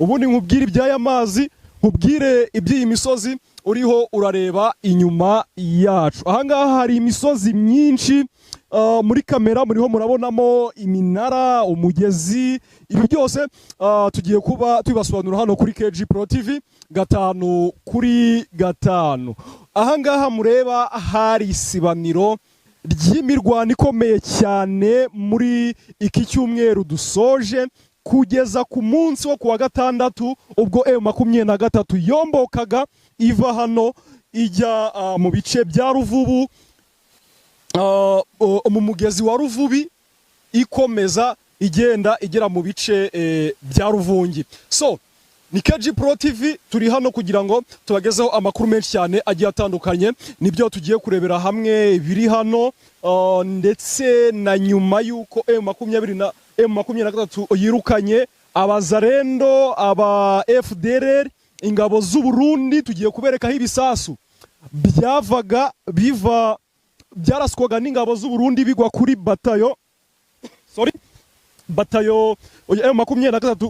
Ubundi nkubwire iby'aya mazi, nkubwire iby'iyi misozi uriho urareba inyuma yacu. Ahangaha hari imisozi myinshi. Muri kamera muriho murabonamo iminara, umugezi, ibi byose tugiye kuba tubibasobanura hano kuri KG Pro TV 5 kuri 5. Ahangaha mureba hari isibaniro ry'imirwano ikomeye cyane muri iki cyumweru dusoje, kugeza ku munsi wo kuwa gatandatu, ubwo M23 yombokaga iva hano ijya mu bice bya Ruvubu, mu mugezi wa Ruvubi, ikomeza igenda igera mu bice bya Ruvungi. So ni KG Pro TV, turi hano kugira ngo tubagezeho amakuru menshi cyane agiye atandukanye. Nibyo tugiye kurebera hamwe biri hano, ndetse na nyuma y'uko M20 na M23 yirukanye abazarendo, aba FDLR, ingabo z'u Burundi, tugiye kuberekaho ibisasu byavaga biva byaraswaga n'ingabo z'u Burundi bigwa kuri batayo, sorry, batayo M23.